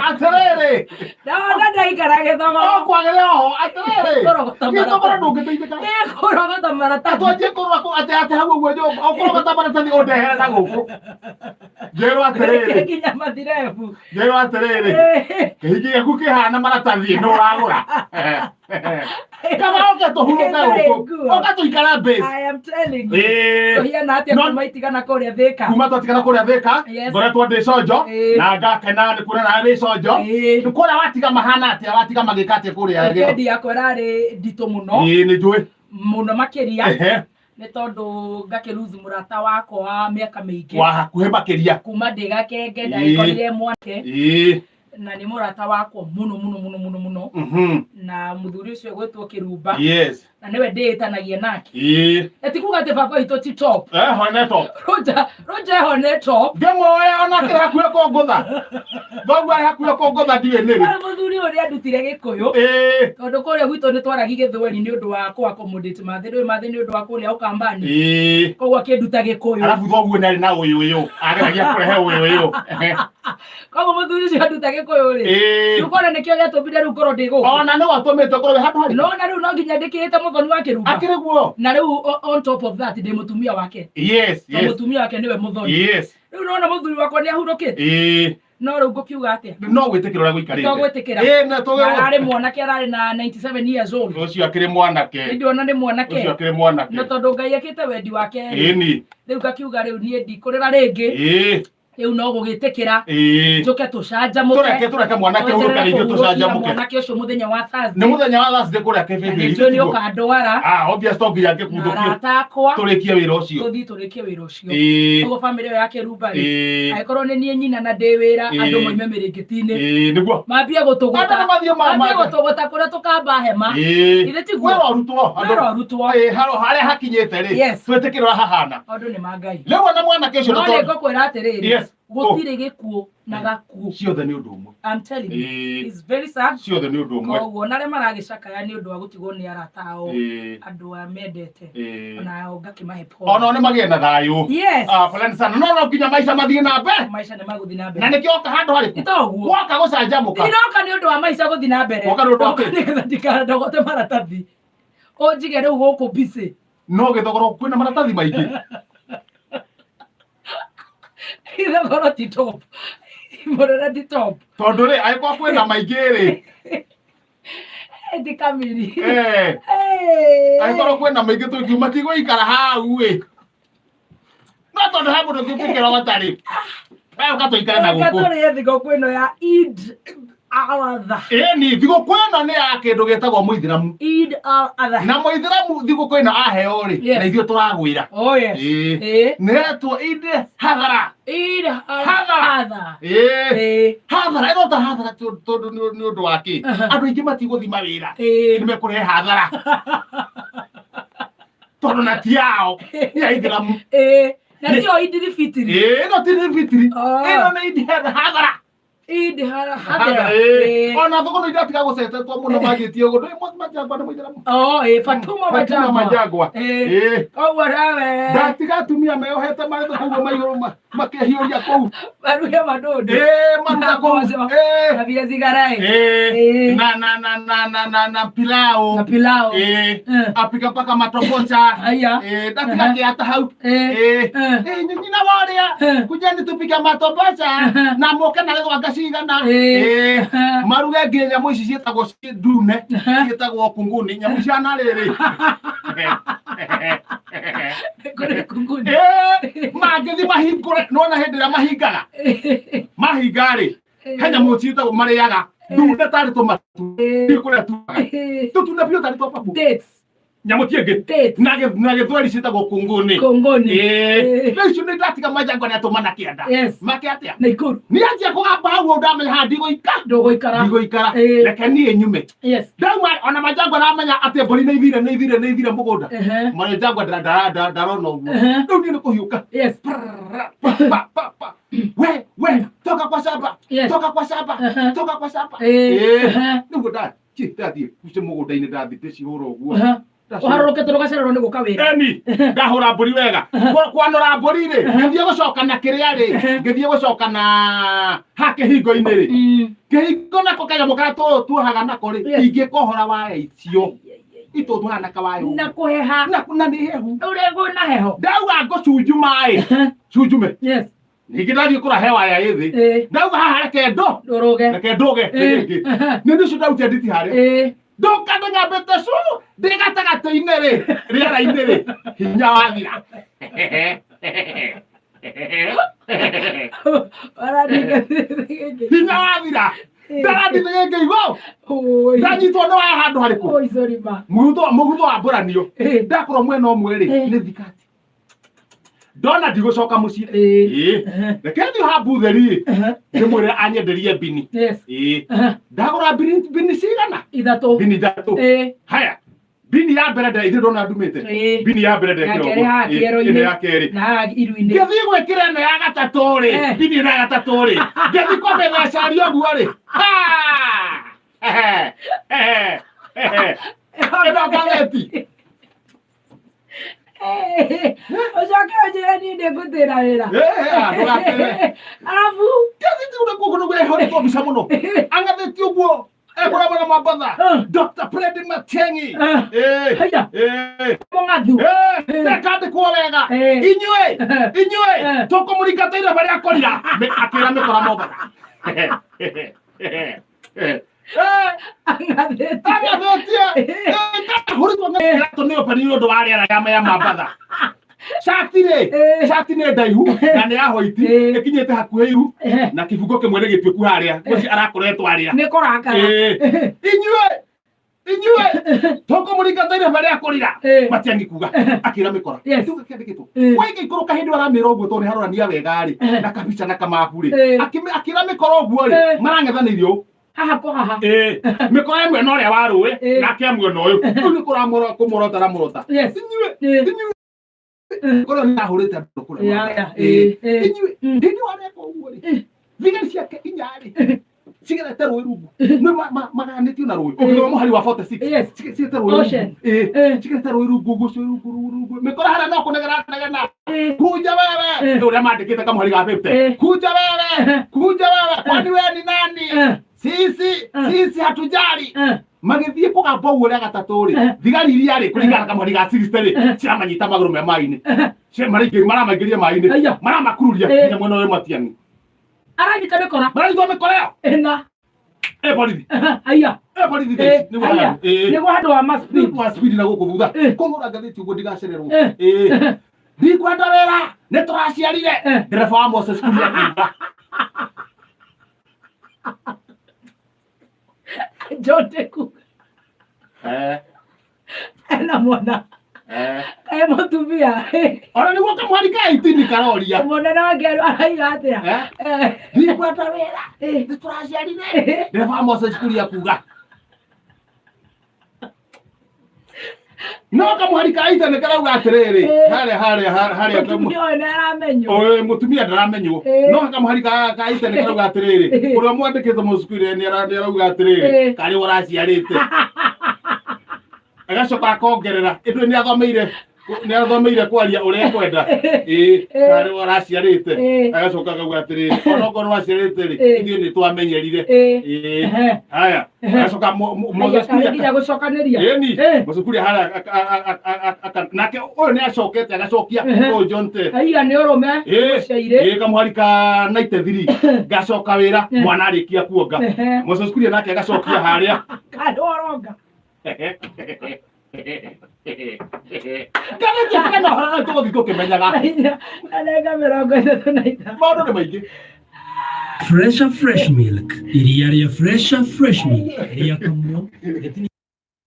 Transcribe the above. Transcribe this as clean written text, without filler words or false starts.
Atĩrĩrĩ. Ndona ndaikara gĩthogoro. Okwagĩrĩra oho atĩrĩrĩ. Kũrogota Gĩthogoro maratathi. ndũngĩteithĩka. Kũrogota maratathi. Atwanjie kũrora kũ atĩ atĩ hau ũguo nyũmba ũkũrogota maratathi ũndehere na gũkũ. Njĩrwo atĩrĩrĩ. Nginya mathirebu. Njĩrwo atĩrĩrĩ. Kĩhiki gĩaku kĩhana maratathi nĩ ũragũra. Kaba oke tũhurũke Ĩtarĩ gũkũ. nguo. Oka tũikare base. I am telling you. Ĩĩ. Tũhiana atĩa No- kuma itigana kũrĩa Thĩka? Kuma twatigana kũrĩa Thĩka, ngoretwo ndĩ conjo na ngakena nĩ kuona nawe wĩ conjo. Nĩ kũrĩa watiga mahana atĩa, watiga magĩka atĩa kũrĩa? Weekend yakwa ĩrarĩ nditũ mũno. Ĩĩ nĩ njũĩ. Mũno makĩria. Nĩ tondũ ngakĩruzi mũrata wakwa wa mĩaka mĩingĩ. Wa hakuhĩ makĩria. Kuma ndĩ gakenge ndagĩkorire mwanake. Na nĩ mũrata wakwa mũno mũno mũno mũno mũno. Na mũthuri ũcio gwĩtwo Kĩrumba. Na nĩwe ndĩĩtanagia nake. Na ti kuga atĩ baba witũ ti top. Eho nĩ top. Roger, Roger eho nĩ top. Ngĩmuoya ona akĩrĩ hakuhĩ kũngũtha. Thoguo arĩ hakuhĩ kũngũtha ndiũĩ nĩrĩ. Ũyũ mũthuri ũyũ nĩandutire Gĩkũyũ. Tondũ kũrĩa gwitũ nĩ twaragia Gĩthweri nĩ ũndũ wa kũ accommodate mathĩ, ndũĩ mathĩ nĩ ũndũ wa kũrĩa Ũkambani. Koguo akĩnduta Gĩkũyũ. Arabu thoguo nĩ arĩ na ũyũyũ. Ageragia kũrehe ũyũyũ. Koguo mũthuri ũcio anduta Gĩkũyũ rĩ. Rĩu kona nĩkĩo gĩatũmire rĩu ngorwo ndĩ gũkũ. Ona nĩ watũmĩte ũkorwo wĩ handũ harĩkũ? No na rĩu no nginya ndĩkĩĩte mũthoni wa Kĩrumba. Akĩrĩ guo. Na rĩu on top of that ndĩ mũtumia wake. Tondũ mũtumia wake nĩwe mũthoni. Rĩu nona mũthuri wakwa nĩ ahurũkĩte. No rĩu ngũkiuga atĩa? No gwĩtĩkĩra ũrĩa gũikarĩte. To gwĩtĩkĩra. Ĩĩ, na tũgĩ- Na ararĩ mwanake, ararĩ na 97 years old. Ũcio akĩrĩ mwanake. Nĩ ndĩrona nĩ mwanake. Ũcio akĩrĩ mwanake. No tondũ Ngai ekĩte wendi wake rĩ. Ĩni. Rĩu ngakiuga rĩu niĩ ndikũrĩra rĩngĩ. Rĩu no gũgĩtĩkĩra. Njũke tũcanjamũke. Tũreke mwanake Tweterere hurũke rĩngĩ kũhurũkia tũcanjamũke. mwanake ũcio mũthenya wa Nĩ Thursday. mũthenya wa Thursday kũrĩa Na kĩbĩbĩ. nĩ njũĩ nĩ ũkandwara. Ah, obvious to nginya Na ngĩkundũkio. arata akwa. Tũrĩkie wĩra ũcio. Tũthiĩ tũrĩkie wĩra ũcio. Koguo bamĩrĩ ĩyo ya Kĩrumba rĩ. Angĩkorwo nĩ niĩ nyina na ndĩ wĩra, andũ moime mĩrĩngĩti-inĩ. Nĩguo. Mambie gũtũgũta. Andũ nĩ mathiĩ Mambie gũtũgũta kũrĩa tũkamba hema. Githĩ tiguo? Wĩra ũrutwo. Wĩra ũrutwo. Haro harĩa hakinyĩte rĩ. Twĩtĩkĩre ũrĩa hahana. Maũndũ nĩ ma Ngai. Rĩu ona mwanake ũcio No nĩ nĩ tondũ- ngũkwĩra atĩrĩrĩ. Gũtirĩ gĩkuũ na gakuũ. Ciothe nĩ ũndũ ũmwe. I'm telling you. It's very sad. Ciothe nĩ ũndũ ũmwe. Koguo ona arĩa maragĩcakaya nĩ ũndũ wa gũtigwo nĩ arata ao, andũ a mendete. Ona ngakĩmahe pole. Ona nĩ magĩe na thayũ. Ah, poleni sana. No no nginya maica mathiĩ na mbere. Maica nĩ magũthiĩ na mbere. Na nĩkĩo oka handũ harĩkũ? Nĩ toguo. Woka gũcanjamũka. Ndinoka nĩ ũndũ wa maica gũthiĩ na mbere. Woka nĩ ũndũ wa Ndoka kĩ? nĩgetha ndikandogote maratathi. Ũnjige rĩu gũkũ busy. No gĩthogoro kwĩna maratathi maingĩ. Gĩthogoro ti top. Mũrĩre ti top. Tondũ rĩ, angĩkorwo kwĩna maingĩ rĩ. Ti kamiri. Angĩkorwo kwĩna maingĩ tũkiuma tigũikara hau ĩ. No tondũ he mũndũ tũngĩkĩrogota rĩ. We ũka tũikare na Reke gũkũ. tũrĩe thigũkũ ĩno ya Eid al-Adha. Ĩni, thigũkũ ĩno nĩ ya kĩndũ gĩtagwo mũithĩramu. Eid al-Adha. Na mũithĩramu thigũkũ ĩno aheo rĩ, na ithuĩ tũragwĩra. Oh yes. Ĩĩ. Nĩ yetwo Eid Hathara. Eid Hathara. al-Adha. Ĩĩ. Hathara, ĩno ta hathara tondũ nĩ ũndũ wa kĩ? Andũ aingĩ matigũthiĩ mawĩra. Nĩ mekũrehe hathara. Tondũ na ti ao, nĩ aithĩramu. Na tiyo Idil Fitri. Ĩĩ, ĩno ti Idil Fitri. Ĩno nĩ Eid Hathara. Eid Hathara. Ĩĩ. Ona thoko nĩ iratiga gũcetetwo mũno manjĩtie ũguo. Ndũĩ Majangwa nĩ mũithĩramu. Oh, ĩĩ, Fatuma Fatuma Majangwa. Majangwa. Ĩĩ. Ĩĩ. Koguo nawe. Ndatiga atumia meohete marĩ thoko ũguo maigũrũ makĩhiũria kũu. Maruge madodo. Ĩĩ, maruga kũu. Ĩĩ. Na viazi karai. Ĩĩ. Ĩĩ. Na na na na na na na pilau. Na pilau. Ĩĩ. Apika mpaka matokocha. Aya. Ĩĩ, ndatiga kĩata hau. Ĩĩ. Ĩĩ. Ĩĩ, nyina warĩa. Kujeni tupike matobocha na moke na gĩthwanga cigana. Ĩĩ. Ĩĩ. Maruge nginya nyamũ ici ciĩtagwo ci ndune, ciĩtagwo kunguni, nyamũ ciana rĩrĩ. Kũrĩ kunguni. Ĩĩ, mangĩthiĩ mahingũre, nĩwona hĩndĩ ĩrĩa mahingaga. Mahinga rĩ, he nyamũ ciĩtagwo marĩaga ndune tarĩ tũmatu. Ndiũĩ kũrĩa tuaga. Tũtune biũ tarĩ twa papu. Dates. Nyamũ ti ĩngĩ. Dates. Na gĩthweri ciĩtagwo kunguni. Kunguni. Ĩĩ. Rĩu icio nĩ ndatiga Majangwa nĩ atũma na kĩanda. Make atĩa? Naikuru. Nĩ anjia kũgamba hau ũguo ndamenya haha ndigũika. Ndũgũikara. Ndigũikara. Ĩĩ. Reke niĩ nyume. Ndauma ona Majangwa aramenya atĩ mbũri nĩ ithire nĩ ithire nĩ ithire mũgũnda. Majangwa ndarona ũguo. Rĩu niĩ nĩ kũhiũka. Pa, pa, pa, pa. We, we, toka kwa shamba. Toka kwa shamba. Toka kwa shamba. Ĩĩ. Ĩĩ. Nĩguo ndathiĩ kuce mũgũnda-inĩ ndathiĩ ndĩcihũra ũguo. Ũharũrũkĩte rũgacererwo nĩ gũka wĩra. Eni ndahũra mbũri wega. Kwanũra mbũri rĩ, ngĩthiĩ gũcoka na kĩrĩa rĩ, ngĩthiĩ gũcoka na ha kĩhingo-inĩ rĩ, kĩhingo nako kanyamũ karĩa tuohaga nako rĩ, ingĩkohora waya icio itũtũhana na kawaya ũguo. Na kũheha. Na nĩ hehu. Ũrĩa kwĩna heho. Ndauga ngũcunjuma ĩ, cunjume. Ningĩ ndathiĩ kũrahe waya ĩ thĩ. Ndauga haha reke ndo Ndũrũge. Reke ndũge rĩngĩ. Nĩ ũndũ ũcio ndarutia nditi harĩa. Ndoka ndũnyambĩte cu ndĩ gatagatĩ-inĩ rĩ, rĩera-inĩ rĩ, hinya wathira. Hinya wathira. Ndarathiĩ gĩkĩ igũ. Ndanyitwo nĩ waya handũ harĩkũ? Mũgutho wa mbũranio. Ndakorwo mwena ũmwe rĩ, nĩ thikati. Ndona ndigũcoka mũciĩ. Ĩĩ. Reke thiĩ ha mbutheri ĩ. Ndĩmwĩre anyenderie mbini. Ĩĩ. Ndagũra mbini, mbini cigana? 3. Mbini 3. Haya. Mbini ya mbere ithuĩ ndona ndumĩte. Mbini ya mbere ndekĩra Ya kerĩ ũguo. haha Ĩĩ, kĩero-inĩ. ĩno ya kerĩ. Na haha iru-inĩ. Ngĩthiĩ gwĩkĩra ĩno ya gatatũ rĩ, mbini ĩno ya gatatũ rĩ, ngĩthiĩ kũmĩthecaria ũguo rĩ. Ha! Ehe, ehe, ehe. Ĩno ngathĩti. Ũcoke ũnjĩre niĩ nĩ ngũtĩra wĩra. Ndũgatĩre. Arabu. Ngathĩti ũrĩa guoko nĩguo ĩhũrĩtwo mbica mũno. Ang'athĩtie ũguo. Ekũrĩa mwena Mombatha. Dr. Fred Matiang'i. Haya. Mũng'athu. Ndekandĩkwo wega. Inyuĩ, inyuĩ, tũkũmũringatĩire barĩa akorira. Akĩra mĩkora Mombatha. Ang'athĩtie. Ang'athĩtie. Ndahũrĩtwo ng'athĩtwo nĩ ũpeni nĩ ũndũ wa rĩera rĩa ya Mombatha. Cati rĩ, cati nĩ ndaihu na nĩ ya hoiti, ĩkinyĩte hakuhĩ iru na kĩbungo kĩmwe nĩ gĩtuĩku harĩa, ũcio arakoretwo arĩa. Nĩ kũrakara. Inyuĩ, inyuĩ, tũkũmũringatĩire barĩa akũrira. Matiang'i kuga, akĩra mĩkora. Tuga kĩandĩkĩtwo. Waingĩikũrũka hĩndĩ aramĩra ũguo tondũ nĩ harorania wega rĩ, na kabica na kamabu rĩ. Akĩra mĩkora ũguo rĩ, marang'ethanĩire ũũ. Haha ko haha. Mĩkora ĩmwe na ũrĩa wa rũĩ, nake mwena ũyũ. Rĩu nĩ kũmũrota aramũrota. Inyuĩ, inyuĩ. Kũrĩa nĩ ahũrĩte andũ kũrĩa. Inyuĩ, hĩndĩ ĩyo areka ũguo rĩ, thigari ciake inya rĩ, cigerete rũĩ rungu. Nĩ magayanĩtio na rũĩ. Ũngĩthoma mũhari wa 46. Cigerete rũĩ rungu. Cigerete rũĩ rungu, ũguo ũcio rungu, rungu, rungu. Mĩkora harĩa no kũnegena negena. Kuja wewe. Nĩ ũrĩa mandĩkĩte kamũhari ga 50. Kuja wewe. Kuja wewe. Kwani wewe ni nani? Sisi, sisi hatujali. Magĩthiĩ kũgamba ũguo rĩa gatatũ rĩ, thigari iria rĩ, kũringana na kamũhari ga 60 rĩ, ciramanyita magũrũ me maĩ-inĩ. Maramaingĩria maĩ-inĩ. Maramakururia nginya mwena ũyũ Matiang'i. Aranyita mĩkora. Maranyitwo mĩkora ĩyo. Ĩna. Borithi. Haya. Borithi thaa ici, nĩguo Haya. handũ. Nĩguo handũ wa ma speed. Nĩguo wa speed na gũkũ thutha. Kũhũra ngathĩti ũguo ndigacererwo. Ndikwenda wĩra, nĩ tũraciarire. Ndereba wa Moses Kuria akiuga. John Teku. Ena mwana. Mũtumia. Ona nĩguo kamwari ka itini karoria. Mwana wake araiga atĩa? Ndikwenda wĩra, nĩ tũraciarire. Ndereba wa Moses Kuria kuga. No kamwari ka itini karauga atĩrĩrĩ, harĩa, harĩa, harĩa, harĩa Mũtumia ũyũ nĩ aramenywo. Oe, mũtumia ndaramenywo. No kamwari ka itini karauga atĩrĩrĩ, ũrĩa mwandĩkĩte Moses Kuria nĩ arauga atĩrĩrĩ, karĩ ũraciarĩte. Agacoka akongerera, ĩndĩ nĩ athomeire, nĩ athomeire kwaria ũrĩa ekwenda. Karĩ ũraciarĩte. Agacoka akauga atĩrĩrĩ, ona okorwo ũraciarĩte rĩ, ithuĩ nĩ twamenyerire. Haya, agacoka Moses Kuria Nginya gũcokanĩria. Ĩni, Moses Kuria harĩa nake ũyũ nĩ acokete agacokia ũyũ John Te. Aiya nĩ ũrũme, ũciaire. Kamũhari ka 93, ngacoka wĩra, mwana arĩkia kuonga. Moses Kuria nake agacokia harĩa. Kandũ oronga. Ngathĩti ĩkĩgĩa na ũhoro na tũgũthiĩ tũkĩmenyaga. Na ndagĩka 35. Maũndũ nĩ maingĩ. Fresher Fresh Milk. Iria rĩa Fresher Fresh Milk. Rĩakamwo.